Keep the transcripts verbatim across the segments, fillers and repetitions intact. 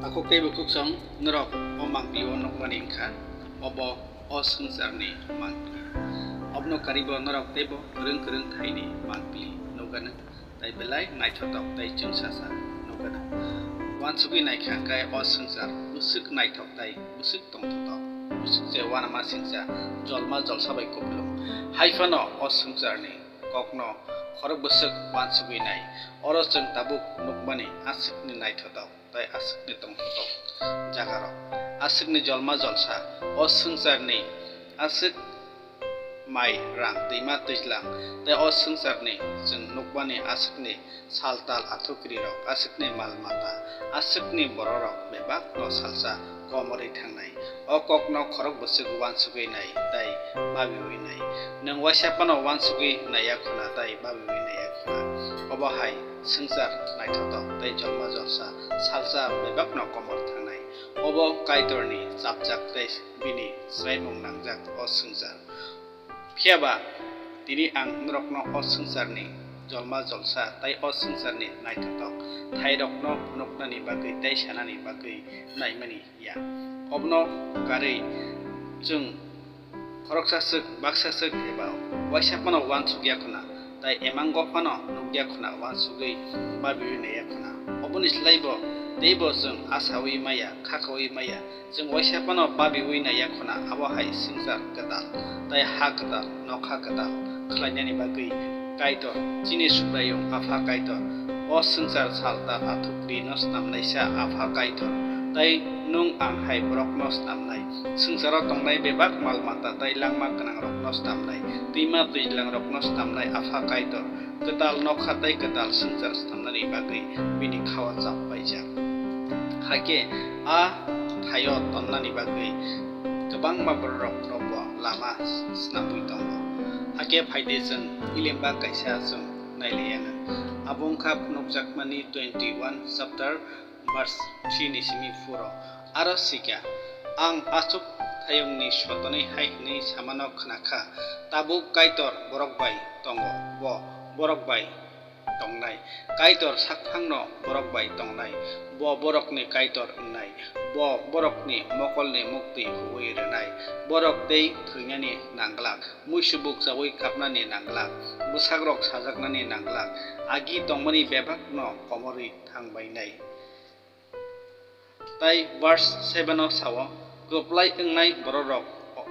Takhuk tei bukhuksong norok o mangpili o nukmani wngkha, obo o swngcharni mangpili. Obono karibo norok teibo kwrwng kwrwng thaini mangpili nukgano, tai belai naithotok tei chwngsacha nukgano. Uansugwi naikha hwnkhe o swngchar bwswk naithok tei bwswk tongthotok, bwswk se uanama singcha jolma jolsa bai kupulung. Hai phano o swngcharni kokno khorok bwswk uansugwi nai. Oro chwng tabuk nukmani aswkni naithotok tei aswkni tongthotok jagarok, aswkni jolma jolsa, o swngcharni aswk mai rang twima twijlang tei o swngcharni chwng nukmani aswkni sal tal athukrirok, aswkni mal mata, aswkni bororok bebakno salsa komorwi thangnai. O kokno khorok bwswk uansugwi nai tei babiwi nai. Nwng waisa phano uansugwi naiya khuna tei babiwi naiya khuna. Obo hai swngchar naithotok tei jolma jolsa salsa bebakno komor thangnai. Obo Kaitorni chapjak tei bini swraimung nangjak o swngchar. Phiya ba tini ang norokno o swngcharni jolma jolsa tei o swngcharni naithotok thairokno phunuknani bagwi tei sanani bagwi naimani ya. Obono karwi chwng khoroksa swk, baksa swk eba waisa phano uansuk ya khuna, tei emango phano nuk ya khuna uansugwi babiwi nai ya khuna. Oboni slaibo teibo chwng asaui maya, khakaui maya, chwng waisa phano babiwi nai ya khuna, abo hai swngchar kwtal tei ha kwtal, nokha kwtal khlainani bagwi Kaitor, chini Subraiyung Apha Kaitor, o swngchar sal ta athukri no snamnaisa Apha Kaitor, tei nwng ang hai borokno snamnai. Swngcharo tongnai bebak mal mata tei langma gwnangrokno snamnai, twima twijlangrokno snamnai Apha Kaitor, kwtal nokha tei kwtal swngchar snamnani bagwi bini kha-o chap paijak. Hakhe a thaio tonnani bagwi kwbangma bororokno bo lama snamwi tongo. Hakhe phaidi chwng Ilimbak kaisa chwng nailaiya nwng. Abo wngkha phunukjakmani twenty-one chapter verse three ni simi phuro. Aro sikha, ang achuk thayungni sotonwi hai hwnwi samano khnakha, tabuk Kaitor borok bai tongo, bo borok bai tongnai. Kaitor sakphangno borok bai tongnai, bo borokni Kaitor wngnai, bo borokni mokolni muktwi huwi rwnai. Borok tei thwinani nangglak, muisubuk chaui kapnani nangglak, bwsakrok sajaknani nangglak, agi tongmani bebakno komorwi thangbainai. Tai verse seven o sao, kwplai wngnai bororok o-,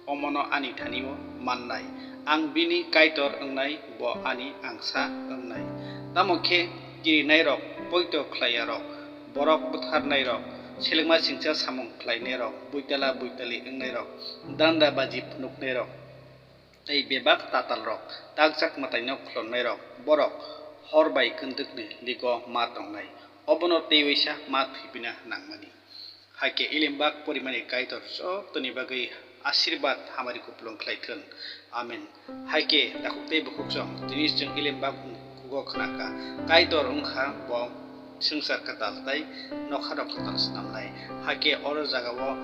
omono ani thani-o mannai. Ang bini Kaitor wngnai, bo ani angsa wngnai. Tamo khe kirinairok, poito khlaiyarok, borok butharnairok, selengma singcha samung khlainairok, buitala buitali wngnairok, danda baji phunuknairok, tei bebak tatalrok, takjak mwtaino khulumnairok, borok hor bai kwndwkni ligo ma tongnai, obono teiwisa ma thwipina nangmani. Hakhe Ilimbak porimani Kaitor jottoni bagwi asirbad hamari kupulung khlai thung. Amen. Hakhe takhuk tei bukhuksong tini chwng Ilimbak kugo khnakha, Kaitor wngkha bo swngchar kwtal tei nokharok kwtal snamnai. Hakhe oro jagao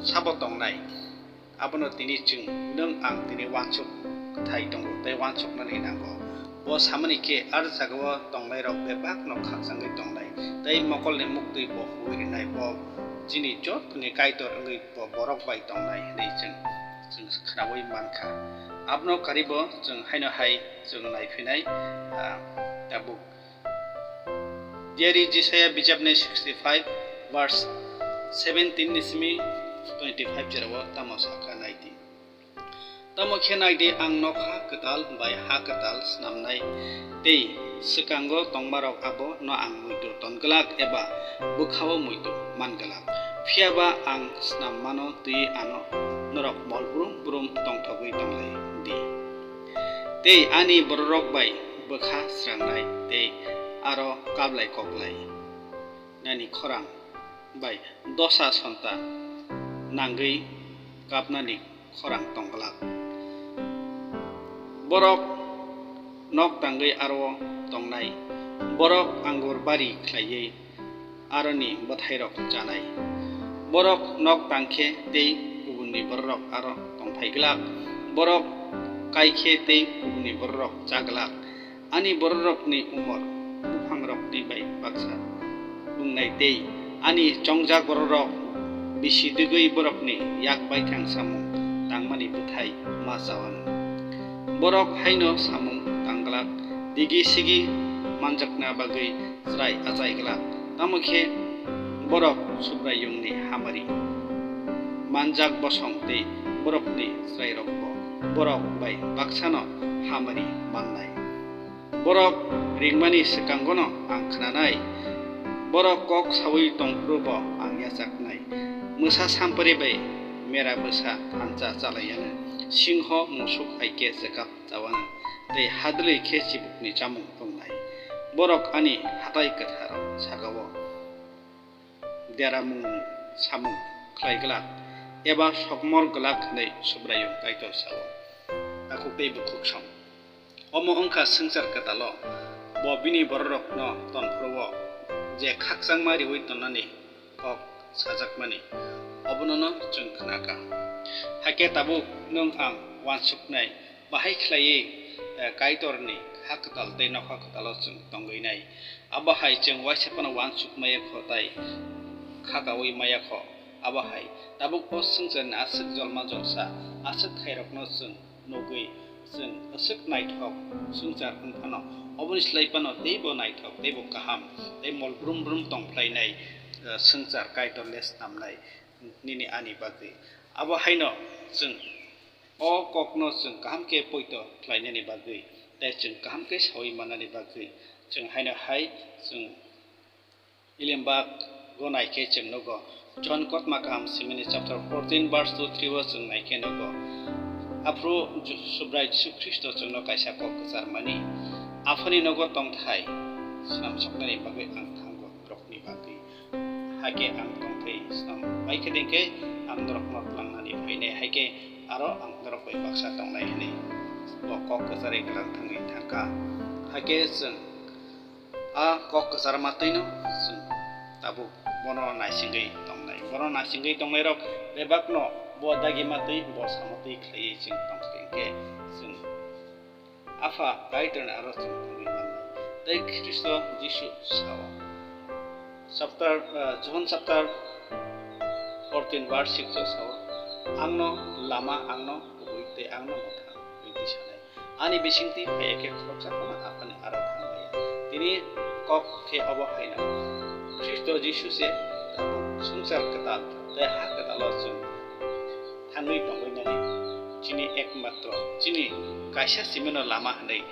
sabo tongnai. Abono tini chwng, nwng ang tini uansuk thai tongo tei uansuknani nango. Bo samani khe, ar jagao tongnairok bebakno khakchangwi tongnai, tei mokolni muktwi bo huwi rwnai, bo chini jottoni Kaitor wngwi bo borok bai tongnai hwnwi chwng, chwng khnaui mankha. Abono karibo chwng haino hai chwng naiphinai, ah, tabuk. Diari Jisaya bijapni sixty-five verse seventeen ni simi twenty-five jerao tamo sakha naidi. Tamo khe naidi, ang nokha kwtal bai ha kwtal snamnai tei swkango tongmarok abo no ang muitu ton glak eba bwkhao muitu man glak. Phiya ba ang snam mano twi ano norok mol brum brum tongthogwi tonglai di. Tei ani bororok bai bwkha srangnai tei aro kablai koklai nani khorang bai dosa sonta nangwi kapnani khorang tong glak. Borok nok tangwi aro tongnai, borok angur bari khlaiwi aroni bwthairok chanai. Borok nok tang khe tei kubunni bororok aro tong phai glak, borok kai khe tei kubunni bororok cha glak. Ani bororokni umor buphangrokni bai baksa wngnai tei Ani chongjak bororok bisi dwgwi borokni yak baithang samung tangmani bwthai ma cha anw. Borok haino samung tang glak, digi-sigi manjakna bagwi chwrai achai glak, tamo khe borok Subraiyungni hamari manjak bosong tei borokni chwrairokbo borok bai baksano hamari mannai. Borok ringmani swkangono ang khnanai, borok kok saui tong phuru bo ang yachaknai. Mwsa sampari bai mera bwsa thansa chalai anw, singho musuk hai khe chekap cha anw, tei hadwlwi khe chibukni chamung wngnai. Borok ani hatai kwthar saka-o deramung samung khlai glak, eba sokmor glak hwnwi Subraiyung Kaitor sa-o. Takhuk tei bukhuk song. Omo wng kha swngchar kwtalo bo bini bororokno ton phuru-o je khakchangma riui tonnani kok sajakmani, obono'-no chwng khna kha. Hakhe tabuk nwng ang uansuknai, bahai khlaiwi, eh, Kaitorni ha kwtal tei nokha kwtalo chwng tongwi nai. Abo hai chwng uaisa phano uansuk maya kho tei khakaui maya kho. Abo hai tabuk o swngcharni aswk jolma jolsa, aswk khairokno chwng nugwi chwng aswk naithok swngchar wng phano, oboni slai phano teibo naithok, teibo kaham, tei mol brum brum tong phlainai, eh, swngchar Kaitor le snamnai nini ani bagwi. Abo haino chwng o kokno chwng kaham khe poito khlainani bagwi tei chwng kaham khe saui mannani bagwi chwng haino hai chwng Ilembak go nai khe chwng nugo. John Kotma Kaham simini chapter fourteen verse two three o chwng nai khe nugo. Aphuru Ju-, Subrai Jisu Khristo chwngno kaisa kok kwcharmani, Aphani nogo tongthai swnamsoknani bagwi ang thango, borokni bagwi. Hakhe ang tongthai swnam bai khe dengkhe ang norokno tlangnani phainai, hakhe aro ang norok bai baksa tongnai hwnwi bo kok kwcharwi gwnang thangwi thangkha. Hakhe chwng A kok kwcharma twi'-no chwng tabuk bono naisingwi tongnai. Bono naisingwi tongnairok bebakno bo dagima twi, bo samo twi khlaiwi chwng tongthai hwnkhe chwng Apha Kaitorni aro chwng tongwi mannai. Tei Khristo Jisu sao, chapter, ah, Johon chapter fourteen verse six o sao, "Angno lama, angno kubui tei angno mwthang," hwnwi twi sanai. Ani bisingtwi phaiya khe khoroksa phano Aphani aro thang laiya. Tini kok khe obo haino, Khristo Jisu se tabuk swngchar kwtal tei ha kwtalo chwng thangwi tongwi nani chini ekmatro, chini kaisa simino lama hwnwi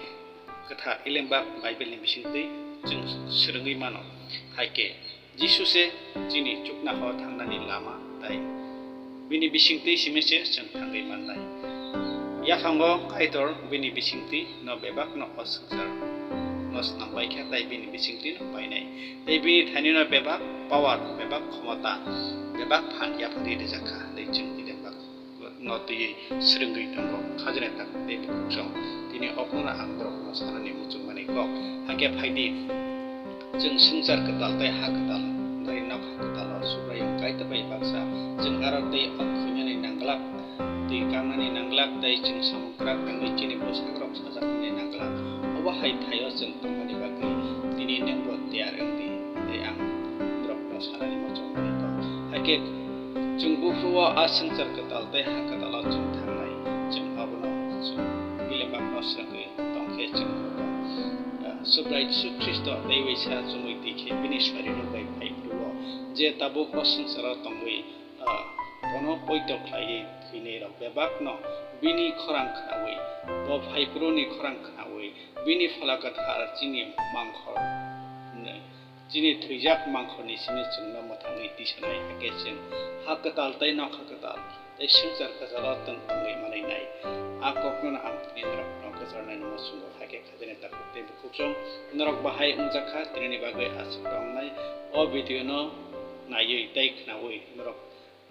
Kwthar Elembak Bible ni bisingtwi chwng swrwngwi mano. Hai khe, Jisu se chini chuknoha thangnani lama, tei bini bisingtwi simi se chwng thangwi mannai. Yaphango Kaitor bini bisingtwi no bebak no o swngchar no snam bai kha, tei bini bisingtwi no painai. Tei bini thani no bebak power, bebak khomota, bebak phan yapharwi rijak kha, hwnwi chwng Elembak no twiwi swrwngwi tongo. Khajani takhuk tei bukhuk song, tini ophano ang borokno sanani muchungmani kok. Hakhe phaidi, chwng swngchar kwtal tei ha kwtal, tei nokha kwtalo Subraiyung Kaitor bai baksa chwng aro twi ok khuinani nangglak, twi kangnani nangglak, tei chwng samung kwrak tangwi chini bwsakrok sajaknani nangglak. Obo hai thaio chwng tongmani bagwi tini nwngbo tiyar wng di, tei ang borokno sanani muchungmani kok. Hakhe chwng buphuru o a swngchar kwtal tei ha kwtalo chwng thangnai, chwng abono chwng Elembakno swrwngwi tong khe chwng nugo. Ah, Subrai Jisu Khristo tei waisa chumui twi khe bini suarirok bai phai phuru o, je tabuk o swngcharo tongwi, ah, bono poito khlaiwi thwinairok bebakno bini khorang khnaui, bo phai phuruni khorang khnaui, bini Phola Kwthar chini mangkhor hwnwi, chini thwijak mangkhorni simi chwngno mwthangwi tisanai, hakhe chwng ha kwtal tei nokha kwtal tei swngchar kwchalo twng tongwi manwi nai. A kokno ang tini norokno kwcharnani muchungo, hakhe khajani takhuk tei bukhuk song norok bahai wngjakha, tinini bagwi aswk tongnai. O video no naiwi tei khnaui norok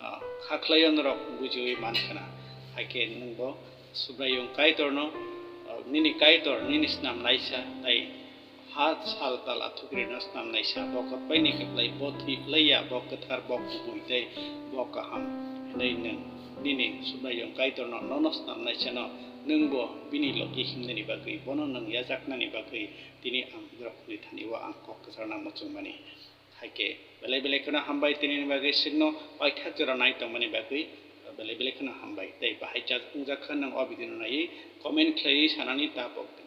ah, kha khlaio norok bujiui man khna. Hai khe nwngbo Subraiyung Kaitorno, ah, nini Kaitor, nini snamnaisa, tei ha sal tal athukrino snamnaisa, bo kwplaini kwplai, bo thwi phlaiya, bo kwthar, bo kubui tei bo kaham hwnwi nwng nini Subraiyung Kaitorno nono snamnaisano nwngbo bini logi himnani bagwi, bono nwng yajaknani bagwi tini ang borokni thani-o ang kok kwcharna muchungmani. Haikhe belai belai kheno hambai, tini ni bagwi swkno paithak jora nai tongmani bagwi belai belai kheno hambai. Tei bahai jak wngjak kha nwng o video no naiwi comment khlaiwi sanani ta pok di.